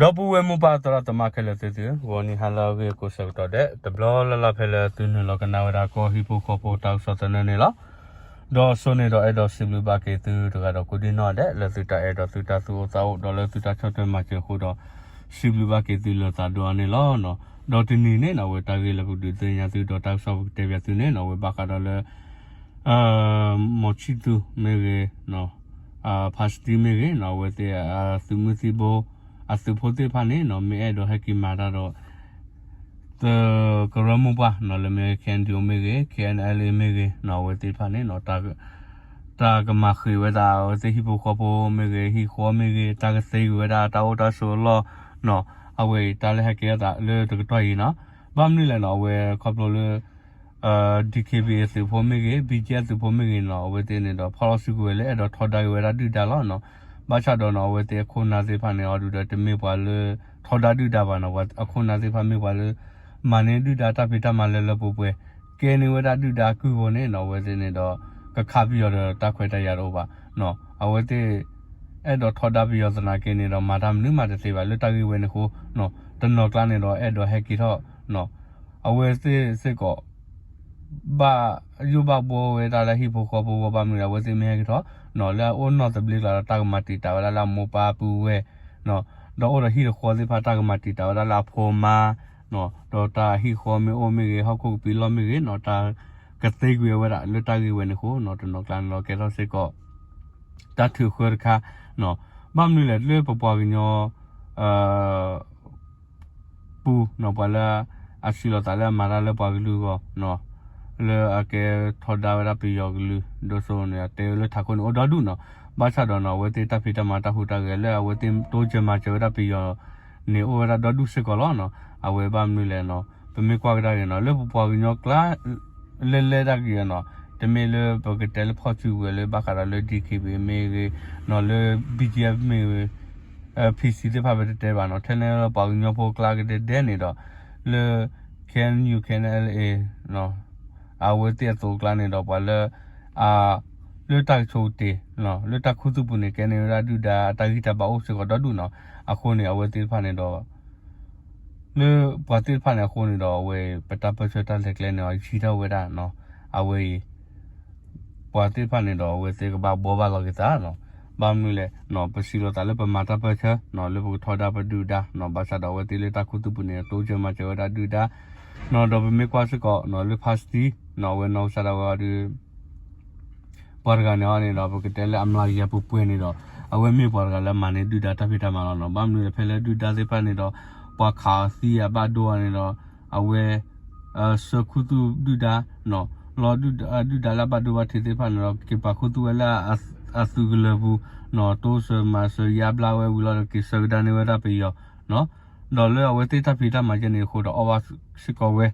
ဒီပုၢ်ဝဲၢ်မိၢ်ပၢ်သရၣ်သမါခဲလၢာ်သ့ၣ်သုဧၢ, ဂီၤနံၤဟါလၢအဂ့ၤကိးဆၢကတီၢ်ဒဲး တဘျီလၢ်လၢ်ဖဲလၢသုနုာ်လီၤကနၣ်ဝဲဒၣ်ကီၢ်ဟံၣ်ဖိဃီဖိတၢ်ကစီၣ်သနၢၣ်န့ၣ်လီၤ. ဒီးစိန့ၣ်ဒီးအဲၣ်ဒိးစံးဘျုးဘၣ်က့ၤသုတဂၤဒီးကိးဒံၣ်နီၣ်ဒဲး လၢသုတၢ်အဲၣ်ဒိးသုတၢ်သူၣ်အိၣ်သးအိၣ် ဒီးလၢသုတၢ်ဆီၣ်ထွဲမၤစၢၤအဃိဒီး စံးဘျုးဘၣ်က့ၤသုလၢသးဒိၣ်အါန့ၣ်လီၤ. ဒီးတနံၤန့ၣ်နီၣ် အဝဲတၢ်ဂ့ၢ်လၢပဒုးသ့ၣ်ညါသုဒီးတၢ်ကစီၣ်ပကတဲပၠးသုန့ၣ်နီၣ် အဝဲဘၣ်ဃးဒီးလၢ မီၤဆံၣ်သူမ့ၢ်ဂ့ၤ, ဖါစတံမ့ၢ်ဂ့ၤနီၣ် အဝဲသ့ၣ်အသုးမုၢ်သံၣ်ဘိ အသုးဖိသ့ၣ်တဖၣ်န့ၣ်နီၣ် မ့ၢ်အဲၣ်ဒိးဟဲက့ၤမၤတၢ်ဒီး သကရၢမိၢ်ပှၢ်နီၣ် လၢမ့ၢ် KNDO မ့ၢ်ဂ့ၤ KNLA မ့ၢ်ဂ့ၤနီၣ် အဝဲသ့ၣ်တဖၣ်န့ၣ်နီၣ် တၢ်ကမၤဃံးဝဲဒၣ် အဝဲသ့ၣ်ဟံၣ်ဖိဃီဖိမ့ၢ်ဂ့ၤ ဟံၣ်ဃီမ့ၢ်ဂ့ၤ တၢ်ကသ့ကွံာ်ဝဲဒၣ်တၢ်အိၣ်တၢ်ဆိးအလီၢ်နီၣ် အဝဲအံၤတၢ်လၢဟဲကဲထီၣ်သးလၢတကတီၢ်အံၤနီၣ် ဘၣ်မနုၤလဲၣ်နီၣ် အဝဲခီဖျိလၢ DKBA သုးဖိမ့ၢ်ဂ့ၤ BGF သုးဖိမ့ၢ်ဂ့ၤနီၣ် အဝဲသ့ၣ်န့ၣ်ဒီး ဖီၣ်လီၤစုကဝဲၤလၢအဲၣ်ဒိးထီဒါက့ၤဝဲဒၣ်ဒုၣ်ဒါလီၤနီၣ် ဘၣ်ဆၣ်ဒီးနီၣ် အဝဲသ့ၣ်အခိၣ်နၢ်သ့ၣ်တဖၣ်န့ၣ် အီၤဒုးဒီးတမ့ၢ်ပှၤလၢထီဒါဒုၣ်ဒါဘၣ်နီၣ် အခိၣ်နၢ်သ့ၣ်တဖၣ်မ့ၢ်ပှၤလၢ မၤန့ၢ်ဒုၣ်ဒါတၢ်ဖံးတၢ်မၤလၢလၢပှဲၤပှဲၤ ကဲန့ၢ်ဝဲဒၣ်ဒုၣ်ဒါကုၢ်အဃိန့ၣ်နီၣ် အဝဲသ့ၣ်န့ၣ်ဒီး ကခးပယီၤဒီးတၢ်ခွဲးတၢ်ယာ်တအိၣ်ဘၣ်နီၣ် အဝဲသ့ၣ် အဲၣ်ဒိးထီဒါပယီၤသနာ်က့န့ၣ်ဒီး မၤတၢ်မနုၤမးတသ့ဘၣ် လၢတၢ်ဂ့ၢ်ဝဲန့ၣ်အဃိနီၣ် တနီၤကျါန့ၣ်ဒီး အဲၣ်ဒိးဟဲက့ၤထီၣ်နီၣ် အဝဲသ့ၣ်စ့ၢ်ကီး ဘၣ်ယိၣ်ဘၣ်ဘှီဝဲဒၣ်လၢဟံၣ်ဖိဃီဖိအဂီၢ် ဘၣ်မနုၤလဲၣ် အဝဲသ့ၣ်မ့ၢ်ဟဲက့ၤထီၣ်နီၣ် လၢအအိၣ်နီၢ်သဘျ့ကျါဒီး တၢ်ကမၤတံာ်တာ်ဝဲဒၣ်လၢအမိၢ်ပၢ်ပုၢ်ဝဲၢ်နီၣ် ဒီးအိၣ်ဒီးဟံၣ်တဃီသ့ၣ်တဖၣ် တၢ်ကမၤတံာ်တာ်ဝဲဒၣ်လၢအဖိမါနီၣ် ဒီးတၢ်ဟံၣ်ဃီမ့ၢ်အိၣ်မ့ၢ်ဂ့ၤ ဟီၣ်ခိၣ်ကပံာ်လီၢ်မ့ၢ်ဂ့ၤနီၣ် တၢ်ကသ့ကွံာ်ဝဲဒၣ်လၢတၢ်ဂ့ၢ်ဝဲန့ၣ်အဃိနီၣ် တနီၤကျါန့ၣ်ဒီး ကဲထီၣ်စ့ၢ်ကီး တၢ်ထုးဃၢတခါနီၣ် ဘၣ်မနုၤလဲၣ် လၢပပှၤကညီ ပူၤနီၣ် ပှၤလၢအစံးလီၤသးလၢအမၤတၢ်လၢပှၤကလုာ်အဂီၢ်နီၣ် လၢအကဲထီဒါဝဲဒၣ်ပယီၤကလုာ် ဒိၣ်စိန့ၣ် အတဲဝဲလၢထးခိၣ်န့ၣ် အိၣ်ဒီဒူၣ်နီၣ် ဘၣ်ဆၣ်ဒီးနီၣ် အဝဲသ့ၣ်တၢ်ဖံးတၢ်မၤတၢ်ဟူးတၢ်ဂဲၤ လၢအဝဲသ့ၣ်တိစၢၤမၤစၢၤဝဲဒၣ်ပယီၤန့ၣ် အိၣ်ဝဲဒၣ်ဒီဒူၣ်စ့ၢ်ကီးလီၤနီၣ် အဝဲဘၣ်မနုၤလဲၣ်နီၣ် ပမ့ၢ်ကွၢ်ကဒါက့ၤနီၣ် လၢပပှၤကညီကျါ လဲၤလဲၤဒၣ်က့ၤနီၣ် တမ့ၢ်လၢပကတဲလၢဖီၣ်စုကဝဲၤလၢဘၣ်ဃးဒီးလၢ DKBA မ့ၢ်ဂ့ၤနီၣ် လၢ BGF မ့ၢ်ဂ့ၤ PC သ့ၣ်တဖၣ်ပတတဲဘၣ်နီၣ် ထဲန့ၣ်လၢပှၤကညီဖိကျါကဒဲဒဲန့ၣ်ဒီး လၢ KNU KNLA အဝဲသ့ၣ်အသိးကျါန့ၣ်ဒီး ပှၤလၢ လၢတၢ်ကဆိကတ့ၢ် လၢတၢ်ခူသူၣ်ပူၤန့ၣ် ကဲန့ၢ်ဝဲဒၣ်ဒုၣ်ဒါအတၢ်ဂံၢ်တၢ်ဘါအိၣ်စ့ၢ်ကီးဒီဒူၣ်နီၣ် အဃိန့ၣ် အဝဲသ့ၣ်တဖၣ်န့ၣ်ဒီး လၢပှၤသ့ၣ်တဖၣ်န့ၣ်အဃိန့ၣ်ဒီး အဝဲပတၢ်ပၢၢ်ဆၢတၢ်လဲၤကျဲန့ၣ် အယံၤထီၣ်ဝဲဒၣ်နီၣ် အဝဲအံၤ ပှၤသ့ၣ်တဖၣ်န့ၣ်ဒီး အဝဲသ့ၣ်ကဘၣ်ဘှီဘၣ်လီၤက့ၤသးနီၣ် ဘၣ်မနုၤလဲၣ်နီၣ် ပစံးလီၤသးလၢပမၤတၢ်ပၢၢ်ဆၢနီၣ် လၢပကထီဒါပဒုၣ်ဒါနီၣ် ဘၣ်ဆၣ်ဒီးအဝဲသ့ၣ်လၢတၢ်ခူသူၣ်ပူၤန့ၣ် တိစၢၤမၤစၢၤဝဲဒၣ်ဒုၣ်ဒါနီၣ် ဒီးပမ့ၢ်ကွၢ်စ့ၢ်ကီးနီၣ် လၢဖါစတံနီၣ် အဝဲနီၢ်ကစၢ်ဒၣ်ဝဲအီၤဒုး ပှၤတဂၤန့ၣ်အီၤန့ၣ်ဒီး ပကတဲလၢအမျးကယၤပှဲၤပှဲၤန့ၣ်ဒီး အဝဲမ့ၢ်ပှၤတဂၤလၢအမၤန့ၢ်ဒုၣ်ဒါတၢ်ဖံးတၢ်မၤလီၤနီၣ် ဘၣ်မနုၤလဲၣ်ဖဲလၢဒုၣ်ဒါသ့ၣ်တဖၣ်န့ၣ်ဒီး ပှၤခးအီၤသံအဘၣ်ဒိအီၤန့ၣ်ဒီး အဝဲ ဆှၢခူသူၣ်ဒုၣ်ဒါနီၣ် လီၤဒုၣ်ဒါလၢအဘၣ်ဒိဘၣ်ထံးသ့ၣ်တဖၣ်န့ၣ်ဒီး က့ၤပာ်ခူသူၣ်ဝဲလၢအသုးကလၢၤပူၤနီၣ် တိစၢၤမၤစၢၤယါဘျါဝဲဝံၤလီၤဒီး က့ၤဆှၢကဒါန့ၢ်ဝဲဒၣ်ပယီၤနီၣ် ဒီးလၢအဝဲသ့ၣ်တၢ်ဖံးတၢ်မၤကဲန့ၣ်အဃိဒီး အီၣ်ဘၣ်စ့ၢ်ကီးဝဲ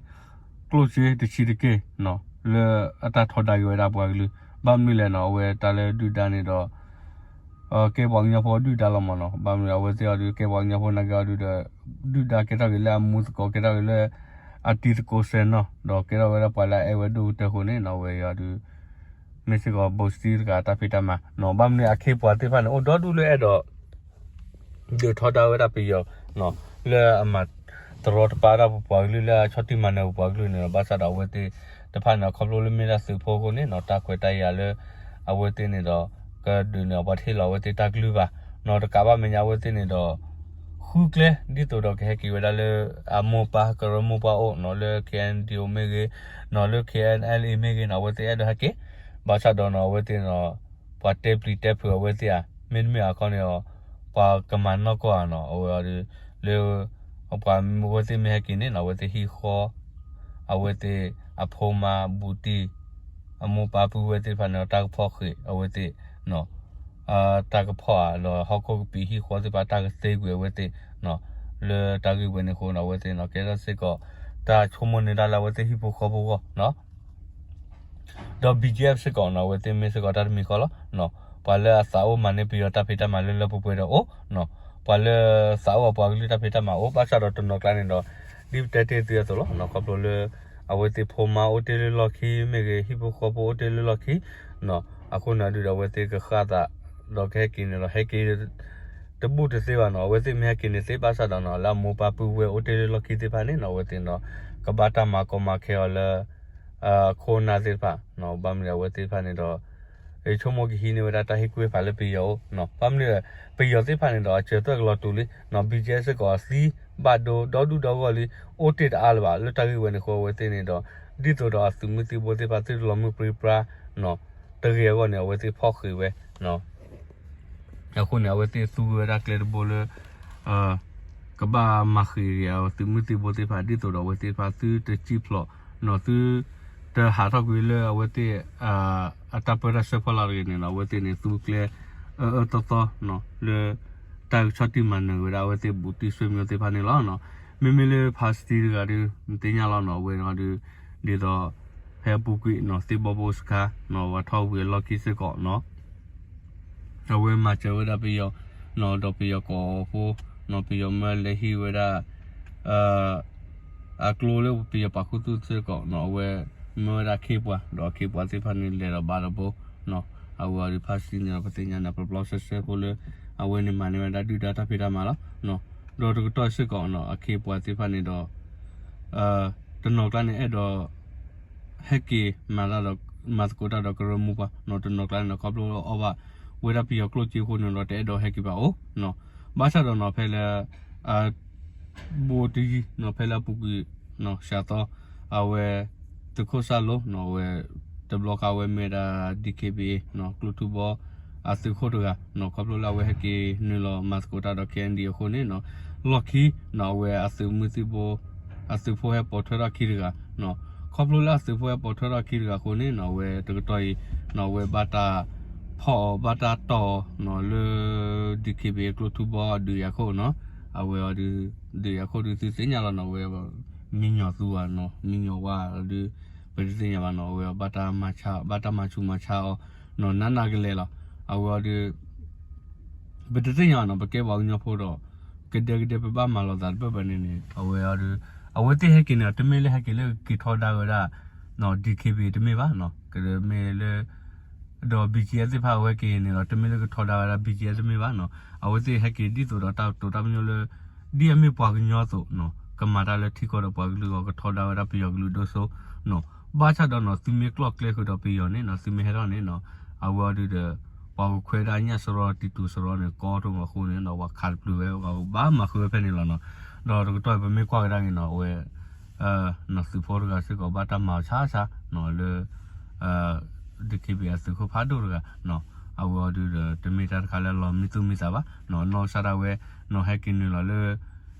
ကျိၣ်စ့တဆံးတက့ၢ်နီၣ် လၢအတၢ်ထီဒါက့ၤဝဲဒၣ်ပှၤကလုာ် ဘၣ်မနုၤလဲၣ်နီၣ် အဝဲတၢ်လၢဒုၣ်ဒါန့ၣ်ဒီး ကဲပှၤကညီဖိဒုၣ်ဒါလီၤမးနီၣ် ဘၣ်မနုၤအဝဲသ့ၣ်အီၤဒုး ကဲပှၤကညီဖိနာ်က့အီၤဒုးဒီး ဒုၣ်ဒါကဲထီၣ်က့ၤလၢအမူသကိး ကဲထီၣ်က့ၤလၢ အတံၤသကိးစဲးနီၣ် ဒီးကဲထီၣ်ဝဲဒၣ်ပှၤလၢအအဲၣ်ဝဲဒိၣ်ကတၢၢ်အဃိန့ၣ်နီၣ် အဝဲအီၤဒုး မ့ၢ်စ့ၢ်ကီးဘိၣ်စတံတဂၤတၢ်ဖံးတၢ်မၤနီၣ် ဘၣ်မနုၤအခ့ပှၤသ့ၣ်တဖၣ်န့ၣ် အိၣ်ဒီဒူၣ်လၢအဲၣ်ဒိး ဒုးထီဒါဝဲဒၣ်ပယီၤနီၣ် လၢအမၤတရီတပါဒၣ်ပပှၤကလုာ် လၢအဆီၣ်တံၢ်မၤနၢၤပပှၤကလုာ်န့ၣ်ဒီး ဘၣ်ဆၣ်ဒီးအဝဲသ့ၣ်တဖၣ်န့ၣ် ခီဖျိလၢမ့ၢ်ဒၣ်သုးဖိအဃိန့ၣ်နီၣ် တၢ်ခွဲးတၢ်ယာ်လၢ အဝဲသ့ၣ်န့ၣ်ဒီး ကဒုးန့ၢ်အီၤပှၤတဟ့ၣ်လီၤအဝဲသ့ၣ်တၢ်ကလုၢ်ဘၣ်နီၣ် တကးဘၣ်မဲာ်ညါအဝဲသ့ၣ်န့ၣ်ဒီး ဃုကျဲ ဒ်သိးဒီးကဟဲက့ၤဝဲဒၣ်လၢ အမိၢ်ပၢ်ကရၢမိၢ်ပှၢ်အိၣ်နီၣ် လၢ KNDO မ့ၢ်ဂ့ၤနီၣ် လၢ KNLA မ့ၢ်ဂ့ၤနီၣ် အဝဲသ့ၣ်အဲၣ်ဒိးဟဲက့ၤ ဘၣ်ဆၣ်ဒီးနီၣ် အဝဲသ့ၣ်နီၣ် ပှၤတဲပျံၤတဲဖုးအဝဲသ့ၣ်ဧါ မ့တမ့ၢ်အခီန့ၣ်ဒီး ပှၤကမၤနီၢ်ကီၢ်ဧါနီၣ် အဝဲအီၤဒုး လၢ ပှၤအဝဲသ့ၣ်မ့ၢ်ဟဲက့ၤန့ၣ်နီၣ် အဝဲသ့ၣ်ဟံၣ်ဃီ အဝဲသ့ၣ်အဖိမါဘူးတံၢ် အမိၢ်ပၢ်ပုၢ်ဝဲၢ်သ့ၣ်တဖၣ်န့ၣ်ဒီး တၢ်ကဖီၣ်ဃံးအဝဲသ့ၣ်နီၣ် တၢ်ကဖီၣ်ဧါ လီၤဟီၣ်ခိၣ်ကပံာ်ဟံၣ်ဃီသ့ၣ်တဖၣ်တၢ်ကသ့ကွံာ်အဝဲသ့ၣ်နီၣ် လၢတၢ်ဂ့ၢ်ဝဲန့ၣ်အဃိနီၣ် အဝဲသ့ၣ်နီၣ် ကဲထီၣ်စ့ၢ်ကီး တၢ်ဆိကမိၣ်န့ၢ်ဒၣ်လၢအဝဲသ့ၣ်ဟံၣ်ဖိဃီဖိအဂီၢ်နီၣ် ဒီး BGF စ့ၢ်ကီးနီၣ် အဝဲသ့ၣ်မ့ၢ်စ့ၢ်ကီးတၢ်တမံၤဃီလီၤနီၣ် ပှၤလၢအသးအိၣ်မၤန့ၢ်ပယီၤတၢ်ဖံးတၢ်မၤလၢလၢပှဲၤပှဲၤဒီးအိၣ်နီၣ် ပှၤလၢသးအိၣ်အပှၤကလုာ်တၢ်ဖံးတၢ်မၤအိၣ် ဘၣ်ဆၣ်ဒီးတနီၤကျါန့ၣ်ဒီး ဒ်ပတဲတ့ၢ်သုအသိးလီၤနီၣ် ခီဖျိလၢ အဝဲသ့ၣ်ဖိမါအိၣ်တ့ၢ်လၢလီၢ်ခံမ့ၢ်ဂ့ၤ ဟံၣ်ဖိဃီဖိအိၣ်တ့ၢ်လၢလီၢ်ခံနီၣ် အဃိန့ၣ်ဒုးဒီးအဝဲသ့ၣ်ကဃၣ်သး ဒီးကဟဲက့ၤန့ၣ်ဒီး ဟဲက့ၤ တဘူးတသ့ဘၣ်နီၤ, အဝဲသ့ၣ်မ့ၢ်ဟဲက့ၤန့ၣ်သ့ဘၣ်ဆၣ်ဒီးနီၤ လၢအမိၢ်ပၢ်ပုၢ်ဝဲၢ်အိၣ်တ့ၢ်လၢလီၢ်ခံသ့ၣ်တဖၣ်န့ၣ်နီၤ အဝဲသ့ၣ်န့ၣ်ဒီး ကဘၣ်တၢ်မၤကီမၤခဲအီၤလၢ ခိၣ်နၢ်သ့ၣ်တဖၣ်နီၤ, ဘၣ်မနုၤအဝဲသ့ၣ်တဖၣ်န့ၣ်ဒီး ယဆိကမိၣ်ကဟံးန့ၢ်ဝဲဒၣ်တၢ်ဟ့ၣ်ကူၣ်ဟ့ၣ်ဖးလၢပယီၤအိၣ်နီၤ, ဘၣ်မနုၤ ပယီၤသ့ၣ်တဖၣ်န့ၣ်ဒီး အစၢၤသွဲၣ်ကလီၤတူာ်လံနီၤ, ဘံၣ်ကဲစ့ၢ်ကီးအသံဘၣ်ဒိဒီဒူၣ်ဒီဂီၢ်လံ, အိၣ်တ့ၢ်တအါလၢၤဘၣ် လၢတၢ်ဂ့ၢ်ဝဲန့ၣ်အဃိ အဝဲသ့ၣ်န့ၣ်ဒီး ဒ်သိးဒီးအသုးမုၢ်သံၣ်ဘိသ့ၣ်တဖၣ်သုတလီၤမုၢ်ပြံပြါနီၤ, တဂ့ၤအဂီၢ်န့ၣ် အဝဲသ့ၣ်ဖီၣ်ဃံးဝဲ အဃိန့ၣ် အဝဲသ့ၣ်သူဝဲဒၣ်ကျဲတဘိလၢ ကဘၣ်မၤဃံးဂ့ၤအသုးမုၢ်သံၣ်ဘိသ့ၣ်တဖၣ် ဒ်သိးဒီးအဝဲသ့ၣ်တဖၣ်သုတစံၣ်ဖျိးနီၤ, သုတဟးထီၣ်ကွံာ်လၢအဝဲသ့ၣ် အတၢ်ပၢတၢ်ဆှၢဖီလာ်တဂ့ၤန့ၣ်နီၤ, အဝဲသ့ၣ်န့ၣ်သူကျဲအၢအၢသီသီနီၤ လၢတၢ်ကဆီၣ်တံၢ်မၤနၢၤဝဲဒၣ်အဝဲသ့ၣ်ဘူးတံၢ်ဆွေမျိုးသ့ၣ်တဖၣ်န့ၣ်လီၤ. မ့မ့ၢ်လၢ ဖါစတံ တဂၤဒုး နသ့ၣ်ညါလီၤနီၤ, အဝဲန့ၣ်ဒုး ဒ်သိး ဖဲအပူၤကွံာ်နီၤ သ့ၣ်ဘီဘိစခါနီၤ ဝဲထီၣ်ဝံၤအလီၢ်ခံစ့ၢ်ကီးနီၤ အဝဲမၤစၢၤဝဲဒၣ်ပယီၤ ဒီးပယီၤကိးဖိ ပယီၤမၢလဲၤဟံးဝဲဒၣ် အကျိလၢပယီၤပာ်ခူသူၣ်စ့ၢ်ကီးနီၤ, အဝဲမၢဝဲဒၣ်အခ့အပှၤ ဒီးအခ့အပှၤသ့ၣ်တဖၣ်န့ၣ်လဲၤဒီးဘါတဘိနီၤ, အဝဲအီၤဒုး ဖါစတံန့ၣ်ဒီး ပသ့ၣ်ညါန့ၣ် ပျီပျီဆှဲဆှဲဖိလၢ အဝဲန့ၣ်မၤန့ၢ်ဝဲဒၣ်ဒုၣ်ဒါတၢ်ဖံးတၢ်မၤလီၤ. ဒီးတကတီၢ်စ့ၢ်ကီးနီၤ အခ့အပှၤသ့ၣ်တဖၣ်န့ၣ်ဒီး တနီၤကျါန့ၣ် အဲၣ်ဒိး ဟဲက့ၤမၤတၢ်ဒီး မၤသကိးတၢ်ဒီးကရၢမိၢ်ပှၢ်နီၤ, တနီၤကျါန့ၣ်ဒီး ခီဖျိလၢအီၣ်ဘၣ်ဝဲဒၣ်ပယီၤကျိၣ်စ့အဃိန့ၣ်ဒီး တအဲၣ်ဒိးဟဲက့ၤဘၣ်အိၣ်နီၤ, ဘၣ်ဆၣ်ဒီးနီၤ ဖဲလၢ ဘိတယံၤနီၤ ဖဲလၢအပူၤကွံာ် စှၤသီ အဝဲ သုးခိၣ်စၢ်လိနီၤ အဝဲ တဘျီဃီဝဲမ့ၢ်ဝဲဒၣ် DKBA နီၤ ကျိၣ်ထူဘီ အသုးခိၣ်တဂၤနီၤ, ခီဖျိလၢအဝဲဟဲက့ၤနုာ်လီၤမၤသကိးတၢ်ဒီး KNDO အဃိန့ၣ်နီၤ, လီၢ်ခံနီၤ အဝဲအသုးမုၢ်သံၣ်ဘိ အသုးဖိဟဲပိာ်ထွဲထီၣ်ခံတဂၤနီၤ, ခီဖျိလၢအသုးဖိဟဲပိာ်ထွဲထီၣ်ခံတဂၤအဃိန့ၣ်နီၤ အဝဲတကတီၢ်အံၤနီၤ အဝဲဘၣ်တၢ်ဖီၣ်အီၤ ဘၣ်တၢ်တီၢ်အီၤနီၤ လၢ DKBA ကျိၣ်ထူဘီဒုးယၤခိၣ်နီၤ, အဝဲအီၤဒုး ဒုးယၤခိၣ်ဒုးသုသ့ၣ်ညါလီၤနီၤ, အဝဲ မံညီၤသူဝဲနီၤ မံညီၤဝဲဒုး ပတသ့ၣ်ညါဘၣ်နီၤ, အဝဲဘၣ်တၢ်မၤဆါ ဘၣ်တၢ်မၤဆူးမၤဆါအီၤနီၤ နးနးကလဲာ်လီၤ, အဝဲအီၤဒုး ပတသ့ၣ်ညါဘၣ်နီၤ, ပကဲပှၤကညီဖိဒီး ကဒဲကဒဲပဘၣ်မၤလိာ်သးတဘၢၣ်ဘၢၣ်န့ၣ်န့ၣ် အဝဲအီၤဒုး အဝဲသ့ၣ်ဟဲက့ၤန့ၣ်ဒီး တမ့ၢ်လၢဟဲက့ၤလၢကက့ၤထီဒါဝဲဒၣ် DKBA တမ့ၢ်ဘၣ်နီၤ, ကမ့ၢ်လၢ ဒီး BGF သ့ၣ်တဖၣ်အဝဲက့ၤန့ၣ်ဒီး တမ့ၢ်လၢကထီဒါဝဲဒၣ် BGF တမ့ၢ်ဘၣ်နီၤ, အဝဲသ့ၣ်ဟဲက့ၤဒ်သိးဒီးတၢ်တိာ်တၢ်ပညိၣ်လၢ ဒ်အမ့ၢ်ပှၤကညီအသိးနီၤ ကမၤတၢ်လၢထံကီၢ်ဒီးပှၤကလုာ်အဂီၢ် ကထီဒါဝဲဒၣ်ပယီၤကလုာ်ဒိၣ်စိနီၤ, ဘၣ်ဆၣ်ဒီးနီၤ သုမ့ၢ်ကျီၢ်ကျဲဃုာ်ဒီးပယီၤန့ၣ်နီၤ သုမ့ၢ်ဟဲထီၣ်န့ၣ်နီၤ အဝဲအီၤဒုးဒီး ပှၤကခွဲးဒၣ်ညၣ်စရီတံတူာ်စရီန့ၣ် ကီဒိၣ်မးအဃိန့ၣ်ဒီး ပှၤခးတပျုာ်ဝဲ ပှၤကဘၣ်မၤဃုာ်ဝဲဖဲန့ၣ်လီၤနီၤ, ဒီးတကတီၢ်အံၤပမ့ၢ်ကွၢ်ကဒါက့ၤနီၤ အဝဲ နီၤ သုးဖိတဂၤစ့ၢ်ကီး ဘၣ်တၢ်မၤအီၤဆါဆါနီၤ လၢ DKBA အသုးခိၣ်ဖးဒိၣ်တဂၤနီၤ, အဝဲအီၤဒုးဒီး တမ့ၢ်တၢ်တခါလၢလီၤမံသူၣ်မံသးဘၣ်, နီၢ်ကစၢ်ဒၣ်ဝဲနီၤ ဟဲက့ၤနုာ်လီၤလၢ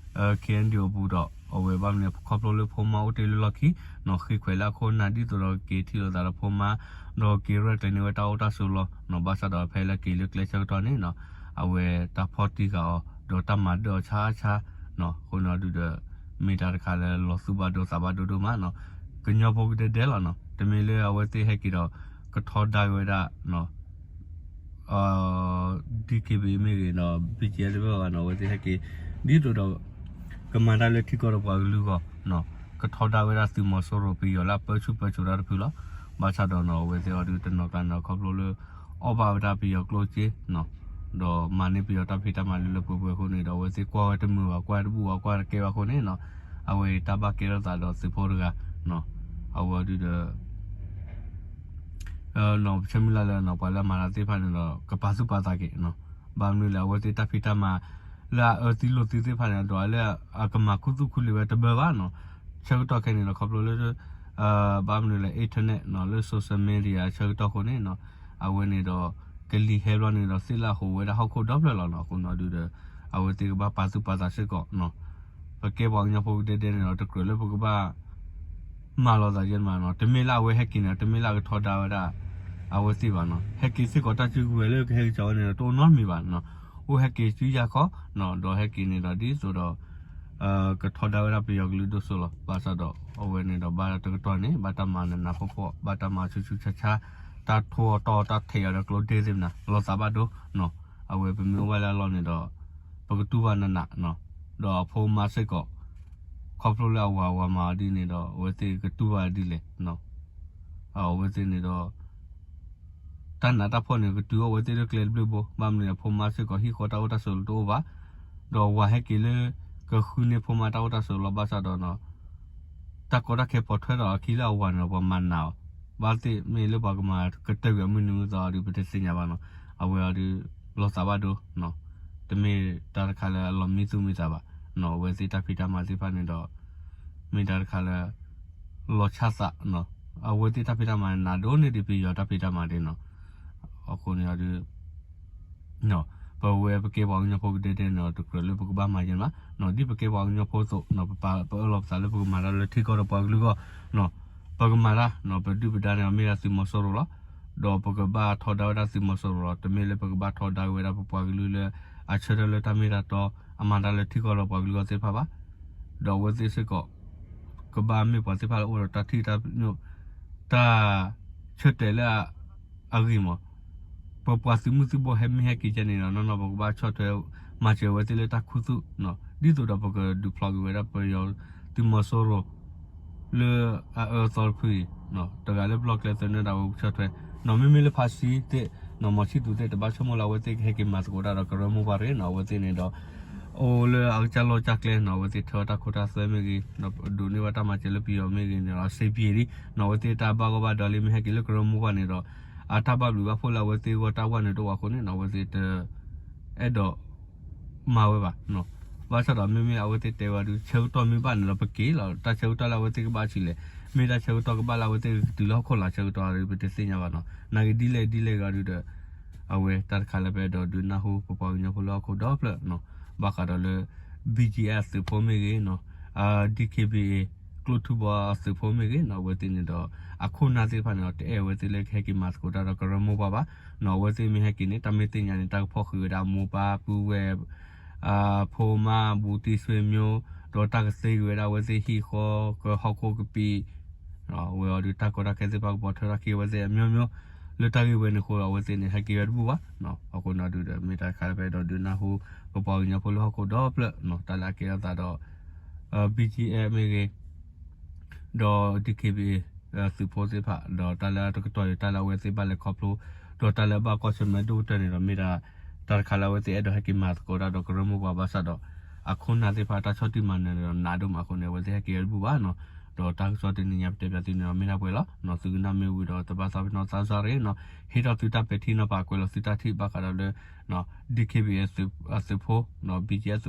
KNDO အပူၤဒီး အဝဲဘၣ်မနုၤ ခီဖျိလၢဖိမါအိၣ်တ့ၢ်လၢလီၢ်ခံနီၤ ဃ့ခွဲးလၢအခိၣ်အနၢ် ဒ်သိးဒီးကက့ၤထံၣ်လိာ်သးဒီးဖိမါ ဒီးက့ၤရဲၣ်ကျဲၤန့ၢ်ဝဲတၢ်အိၣ်တၢ်ဆိးလီၤနီၤ, ဘၣ်ဆၣ်ဒီးဖဲလၢက့ၤလၢကျဲဆၢကတီၢ်န့ၣ်နီၤ အဝဲတၢ်ဖီၣ်တံၢ်ဃာ်အီၤ ဒီးတၢ်မၤဒၢၣ်အီၤဆါဆါနီၤ, အဃိန့ၣ်အီၤဒုးဒီး မ့ၢ်တၢ်တခါလၢလီၤသူၣ်ဘၣ်ဒိသးဘၣ်ဒိဒိၣ်မးနီၤ, ကညီဖိကဒဲဒဲလီၤနီၤ, တမ့ၢ်လၢအဝဲသ့ၣ်ဟဲက့ၤဒီး ကထီဒါက့ၤဝဲဒၣ် DKBA မ့ၢ်ဂ့ၤနီၤ BGF တဖၣ်ဘၣ်နီၤ, အဝဲသ့ၣ်ဟဲက့ၤ ဒ်သိးဒီး ကမၤတၢ်လၢထံကီၢ်ဒီးပှၤကလုာ်အဂီၢ်နီၤ, ကထီဒါဝဲဒၣ်သုးမီၤစိရိၤပယီၤလၢအပၢဆူၣ်ပၢစိးတၢ်တဖုလီၤ, ဘၣ်ဆၣ်ဒီးနီၤ အဝဲသ့ၣ်အီၤဒုးတနီၤကျါန့ၣ်ဒီး ခီဖျိလၢ အီၣ်ဘၣ်ဝဲဒၣ်ပယီၤကျိၣ်စ့နီၤ, ဒီးမၤန့ၢ်ပယီၤတၢ်ဖံးတၢ်မၤလၢလၢပှဲၤပှဲၤအဃိန့ၣ်ဒီး အဝဲသ့ၣ်ကွၢ်ဝဲတမုာ်ဘၣ် ကွၢ်တဘူၣ်ဘၣ် ကွၢ်တကဲဘၣ်အဃိန့ၣ်နီၤ, အဝဲအံၤတၢ်ဘၣ်ကဲထီၣ်သးဒီးသုးဖိတဂၤနီၤ, အဝဲအီၤဒုးဒီး နီၤ ပဆၢမုၢ်လၢ်လၢနီၤ ပှၤလၢအမၤတၢ်သ့ၣ်တဖၣ်န့ၣ်ဒီး ကပာ်သူၣ်ပာ်သးက့ၤနီၤ, ဘၣ်မနုၤလဲၣ် အဝဲသ့ၣ်တၢ်ဖံးတၢ်မၤ လၢအအၢသံလိာ်သံသ့ၣ်တဖၣ်န့ၣ်ဒီး လၢအကမၤခူသူၣ်ခူလံာ်ဝဲတဘၢဘၣ်နီၤ, ဆၢကတီၢ်ခဲအံၤန့ၣ်ဒီး ခီဖျိလၢ ဘၣ်မနုၤလဲၣ် internet နီၤ လၢ social media ဆၢကတီၢ်အဃိန့ၣ်နီၤ, အဝဲန့ၣ်ဒီး ကလံၤဟဲဘျီန့ၣ်ဒီး သ့ၣ်လၢအဟူးဝဲဒၣ်ဟီၣ်ခိၣ်ဒီဖျၢၣ်လီၤနီၤ, အဃိန့ၣ်ဒုးဒီး အဝဲသ့ၣ်ကဘၣ်ပာ်သူၣ်ပာ်သးစ့ၢ်ကီးနီၤ, ပကဲပှၤကညီဖိကဒဲဒဲန့ၣ်ဒီး တကြၢးလၢပကဘၣ် မၤလိာ်သးယဲၢ်မးနီၤ, တမ့ၢ်လၢအဝဲဟဲက့ၤန့ၣ် တမ့ၢ်လၢအကထီဒါဝဲဒၣ် အဝဲသ့ၣ်ဘၣ်နီၤ, ဟဲက့ၤစ့ၢ်ကီးတၢ်စုကဝဲၤလၢကဟဲက့ၤစးဝဲန့ၣ်ဒီး တအိၣ်နီတမံၤဘၣ်နီၤ, အိၣ်ဟဲက့ၤစုယၤခီနီၤ, ဒီးဟဲက့ၤန့ၣ်ဒီးဒ်သိးဒီး ကထီဒါဝဲဒၣ်ပယီၤကလုာ်ဒိၣ်စိလီၤ, ဘၣ်ဆၣ်ဒီးအဝဲန့ၣ်ဒီးဘၣ်တကတီၢ်န့ၣ် ဘၣ်တၢ်မၤနးနးဖှီၣ်ဖှီၣ် ဘၣ်တၢ်မၤဆူးဆူးဆါဆါ တၢ်ထိၣ်အီၤတီၢ်အီၤတၢ်ထဲးအီၤဒီးကျိဒ့သ့ၣ်မနၤ လီၤသးဘၣ်ဒိနီၤ, အဝဲပမ့ၢ်အိၣ်ဘၣ်လၢအလီၢ်န့ၣ်ဒီး ပကတူၢ်ဘၣ်နးနးနီၤ, ဒီးအဖိမါစ့ၢ်ကီး ခီဖျိလၢအဝၤဝၤမၤအီၤဒ်န့ၣ်ဒီး အဝဲသ့ၣ်ကတူၢ်ဘၣ်ဒ်လဲၣ်နီၤ, အဝဲသ့ၣ်န့ၣ်ဒီး တၢ်နးတၢ်ဖှီၣ်န့ၣ် ကတုၤအိၣ်ဝဲသ့ၣ်လၢကျဲတဘျုးဘိ, ဘၣ်မနုၤအဖိမါစ့ၢ်ကီးဟံၣ်ဃီတၢ်အိၣ်တၢ်ဆိးလီၤတအိၣ်ဘၣ်, ဒီးဝၤဟဲက့ၤလၢ ကဃုန့ၢ်ဖိမါတၢ်အိၣ်တၢ်ဆိးလီၤဘၣ်ဆၣ်ဒီး တၢ်ကီတၢ်ခဲပိာ်ထွဲထီၣ်အခံလၢအဝၤန့ၣ်ဒီး ပှၤမၤနးအီၤ, ဘၣ်သ့ၣ်မ့ၢ်လၢပှၤကမၤကတၢၢ်ကွံာ်အမုၢ်နံၤမုၢ်သီအီၤဒီး ပတသ့ၣ်ညါဘၣ်နီၤ, အဝဲအီၤဒီး လီၤသးဘၣ်ဒိ တမ့ၢ်တၢ်တခါလၢအလီၤမံသူၣ်မံသးဘၣ်နီၤ, အဝဲသ့ၣ်တၢ်ဖံးတၢ်မၤသ့ၣ်တဖၣ်န့ၣ်ဒီး မ့ၢ်တၢ်တခါလၢ လီၤဆၣ်သးနီၤ, အဝဲသ့ၣ်တၢ်ဖံးတၢ်မၤနးဒိၣ်န့ၢ်ဒံးပယီၤတၢ်ဖံးတၢ်မၤဒ်နီၤ, အဃိန့ၣ်အီၤဒီး ပဝဲပကဲပှၤကညီဖိကဒဲကဒဲန့ၣ်ဒီး တကြၢးလၢပကဘၣ်မၤယဲၢ်မးနီၤ, ဒ်ပကဲပှၤကညီဖိအသိးနီၤ, ပပာ်ပအၢၣ်လီၤပသးလၢပကမၤတၢ်လၢထံကီၢ်ဒီးပှၤကလုာ်အဂီၢ်နီၤ, ပကမၤတၢ်နီၤ, ပဒုၣ်ပဒါန့ၣ်ဒီးမ့ၢ်ဒၣ်သုးမီၤစိရိၤလီၤ, ဒီးပကဘၣ်ထီဒါဝဲဒၣ်သုးမီၤစိရိၤလီၤ, တမ့ၢ်လၢပကဘၣ်ထီဒါဝဲဒၣ်ပပှၤကလုာ်လၢ အဆၢထၢၣ်လၢတၢ်မ့ၢ်တၢ်တီ အမၤတၢ်လၢထံကီၢ်ဒီးပှၤကလုာ်အဂီၢ်သ့ၣ်တဖၣ်ဘၣ်, ဒီးအဝဲသ့ၣ်စ့ၢ်ကီး ကဘၣ်မ့ၢ်ပှၤသ့ၣ်တဖၣ်လၢအိၣ်ဒီးတၢ်ထံၣ်တၢ်ညိၣ် တၢ်ဆၢတဲာ်လၢ အဂ့ၢ်မး, ပပှၤသုးမုၢ်သံၣ်ဘိဟဲမ့ၢ်ဟဲက့ၤကဲန့ၣ်ဒီး နီၢ်နီၢ်ပကဘၣ်ဆီၣ်ထွဲ မၤစၢၤဝဲသ့ၣ်လၢတၢ်ခူသူၣ်နီၤ, ဒ်သိးဒီးပကဒုးဖျိးက့ၤဝဲဒၣ်ပယီၤသုးမီၤစိရိၤ လၢအအၢအသီတဖုအံၤ, တဂၤလၢပလီၢ်ကျဲသနၢၣ်ဒၣ်ဝဲပဆီၣ်ထွဲနီၤ, မ့မ့ၢ်လၢဖါစံသ့ၣ်နီၤ, မီၤဆံၣ်သူးသ့ၣ် တဘၣ်ဆိကမိၣ်လၢအဝဲသ့ၣ်ကဟဲက့ၤမၤသကိးတၢ်ဒီးကရၢမိၢ်ပှၢ်တဂ့ၤနီၤ, အဝဲသ့ၣ်န့ၣ်ဒီး အိၣ်လၢအကစၢ်လီၢ်ကစၢ်ကျဲနီၤ, အဝဲသ့ၣ်ထၢတၢ်ခိတၢ်သွဲမ့ၢ်ဂ့ၤ, ဒိးန့ၢ်ဘၣ်တၢ်မၤစၢၤလၢပယီၤမ့ၢ်ဂ့ၤန့ၣ်ဒီး စ့ပံၤဒံနီၤ, အဝဲသ့ၣ်တၢ်ဘၣ်ဂီၢ်ဘၣ်ဒီးလံ မ့ၢ်ဟဲက့ၤလၢကရၢမိၢ်ပှၢ်န့ၣ်ဒီး အတၢ်ဘၣ်ဘျုးဘၣ်ဖှိၣ်လၢအဝဲသ့ၣ်ဂီၢ်တၢ်ဝဲန့ၣ်တအိၣ်အဃိန့ၣ်နီၤ, အဝဲသ့ၣ်တ အဲၣ်ဒိး မၤဝဲဘၣ်, ဘၣ်ဆၣ်ဒီးမ့မ့ၢ်အဝဲသ့ၣ်တဲဝဲဒုး ဆၢကတီၢ်မ့ၢ်ဘၣ်န့ၣ်ဒီးပက့ၤလီၤ, တၢ်ဆၢကတီၢ်လၢအဝဲသ့ၣ်ကဘၣ်ဆံးလဲၣ်, မ့ၢ်တၢ်ဆၢကတီၢ်ကဘၣ်လၢအဝဲသ့ၣ်ကတုၤလၢဟီၣ်ခိၣ်လာ်ဆၢကတီၢ်ဒီး ပတသ့ၣ်ညါဘၣ်နီၤ, နာ်က့ဒ်လဲၣ်ဒ်လဲၣ်ဂ့ၤဒုးဒီး အဝဲတၢ်တခါလၢပအဲၣ်ဒိးဒုးနၢ်ဟူပပှၤကညီဖိလၢဟီၣ်ခိၣ်ဒီဖျၢၣ်နီၤ, ဘၣ်ဃးဒီးလၢ ဘံၣ်ကၠံၣ်အဲၣ် အသုးဖိမ့ၢ်ဂ့ၤနီၤ, ဒံၣ်ခ့ဘံၣ်အ့ၣ် ကျိၣ်ထူဘီအသုးဖိမ့ၢ်ဂ့ၤနီၤ, အဝဲသ့ၣ်န့ၣ်ဒီး အခိၣ်နၢ်သ့ၣ်တဖၣ်န့ၣ်ဒီး တအဲၣ်အဝဲသ့ၣ်လၢကဟဲက့ၤမၤသကိးတၢ်ဒီးကရၢမိၢ်ပှၢ်ဘၣ်နီၤ, အဝဲသ့ၣ်မ့ၢ်ဟဲက့ၤန့ၣ် တၢ်မ့ၢ်သ့ၣ်ညါန့ၣ် တၢ်ကဖီၣ်ဃုာ်ဝဲဒၣ်မိၢ်ပၢ်ပုၢ်ဝဲၢ် ဖိမါဘူးတံၢ်ဆွေမျိုး, ဒီးတၢ်ကသ့က့ၤဝဲဒၣ်အဝဲသ့ၣ်ဟံၣ်ဃီ ကဟီၣ်ခိၣ်ကပံာ်, အဝဲအီၤဒုးတၢ်ကီတၢ်ခဲသ့ၣ်တဖၣ်ကပိာ်ထွဲထီၣ်က့ၤအဝဲသ့ၣ်အမျိုးမျိုး, လၢတၢ်ဂ့ၢ်ဝဲန့ၣ်အဃိဒီး အဝဲသ့ၣ်န့ၣ် ဟဲက့ၤဝဲတဘူၣ်ဘၣ်နီၤ, အဃိန့ၣ်ဒုးဒီး မ့ၢ်တၢ်တခါလၢပအဲၣ်ဒိးဒုးနၢ်ဟူ ပပှၤကညီဖိလၢဟီၣ်ခိၣ်ဒီဖျၢၣ်နီၤ, တၢ်လၢအကဲထီၣ်သးဒီး ဘံၣ်ကၠံၣ်အဲၣ် မ့ၢ်ဂ့ၤ ဒီး ဒံၣ်ခ့ဘံၣ်အ့ၣ် သုးဖိသ့ၣ်တဖၣ် ဒီးတၢ်လၢတကတီၢ်အံၤ တၢ်လၢအဝဲသ့ၣ်ဘၣ်လဲၤခီဖျိ ဒီးတၢ်လၢအဘၣ်ကွၢ်ဆၢၣ်မဲာ်ဒိၣ်ကတၢၢ်န့ၣ်ဒီး မ့ၢ်ဒၣ်တၢ်တခါလၢအဝဲသ့ၣ်အဲၣ်ဒိးဟဲက့ၤမၤသကိးတၢ်ဒီးကရၢမိၢ်ပှၢ်ဘၣ်ဆၣ်ဒီး အခိၣ်နၢ်သ့ၣ်တဖၣ်တၢ်ဆီၣ်တံၢ်မၤနၢၤန့ၣ်ဒီး နးဒိၣ်မးအဃိန့ၣ် အဝဲသ့ၣ်ဟဲက့ၤဝဲတဘူၣ်ဘၣ်နီၤ, ဒီးတၢ်ကစီၣ်တနံၤညါပတဲပၠးသုန့ၣ်ဒီး မ့ၢ်ဒၣ်ပှဲၤလီၤနီၤ, သုကနၣ်မ့ၢ်ဝံၤဒီး တဘၣ်သးပ့ၤနီၣ်သးစၢ်ရ့ၣ်နီၤ, ဟ့ၣ်ထီၣ်သုတၢ်ပဲာ်ထံနီၤဖး ကွဲးလီၤသုတၢ်ထံၣ်ဘၣ်ဃးဒီးလၢ ဒံၣ်ခ့ဘံၣ်အ့ၣ် အသုးဖိ ဘံၣ်ကၠံၣ်အဲၣ် သုးဖိ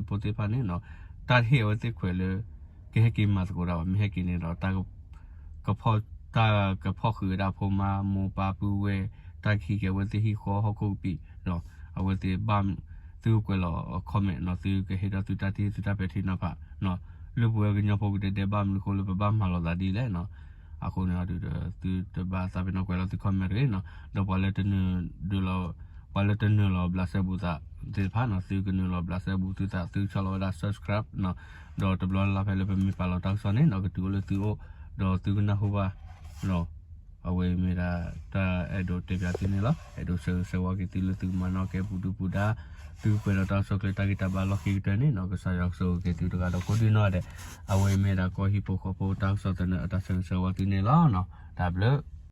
သ့ၣ်တဖၣ်န့ၣ်နီၤ, တၢ်တဟ့ၣ်အဝဲသ့ၣ်ခွဲးလၢ ကဟဲက့ၤမၤသကိးတၢ်ဘၣ်, မ့ၢ်ဟဲက့ၤန့ၣ်ဒီး တၢ်ကဖီၣ် တၢ်ကဖီၣ်ဃုာ်ဝဲဒၣ်ဖိမါမိၢ်ပၢ်ပုၢ်ဝဲၢ်, တၢ်ကဟံးက့ၤအဝဲသ့ၣ်ဟံၣ်ဃီဟီၣ်ခိၣ်ကပံာ်နီၤ, အဝဲသ့ၣ်ဘၣ် သုကကွဲးလီၤ comment နီၤ, သုကဟ့ၣ်ထီၣ်သုတၢ်ထံၣ်သုတၢ်ပဲာ်ထံနီၤဖးနီၤ, လၢပဝဲကညီဖိကဒဲကဒဲ ဘၣ်မနုၤအဃိလၢပဘၣ်မၤလိာ်သးဒ်လဲၣ်နီၤ, အဃိန့ၣ်ဒီး သုတဘၣ်သးပ့ၤနီၣ်ကွဲးလီၤသု comment တဂ့ၤနီၤ, ဒီးပှၤလၢတနုာ်လီၤ ပှၤလၢတနုာ်လီၤဘျးစဲဘူးသးသ့ၣ်တဖၣ်နီၤ, သုကနုာ်လီၤဘျးစဲဘူးသုသး သုကဆီၣ်လီၤဝဲဒၣ် subscribe နီၤ, ဒီးတဘျီလၢ်လၢ်ဖဲလၢပမ့ၢ်ပာ်လီၤတၢ်ကစီၣ်န့ၣ်နီၤ ကတုၤအိၣ်လၢသုအိၣ် ဒီးသုကနၢ်ဟူဘၣ်နီၤ, အဝဲအံၤမ့ၢ်ဒၣ်တၢ်အဲၣ်ဒိးတဲပၠးသုန့ၣ်လီၤ. အဲၣ်ဒိးဆၢဂ့ၤဆၢဝါက့ၤသုလၢသုကမၤနီၣ်ကဲပူၤဒုပူၤဒါ, သုကပှဲၤဒီးတၢ်ကစီၣ်ချ့တၢ်ဂံၢ်တၢ်ဘါလီၢ်ခံကတၢၢ်န့ၣ်နီၤ, ကစၢ်ယွၤကဆိၣ်ဂ့ၤက့ၤသုတဂၤဒီးကိးဒံနီၢ်ဒဲး, အဝဲအံၤမ့ၢ်ဒၣ်ကီၢ်ဟံၣ်ဖိဃီဖိတၢ်ကစီၣ်သနၢၣ်အတၢ်ဆၢဂ့ၤဆၢဝါသုန့ၣ်လီၤ. တၢ်ဘျုး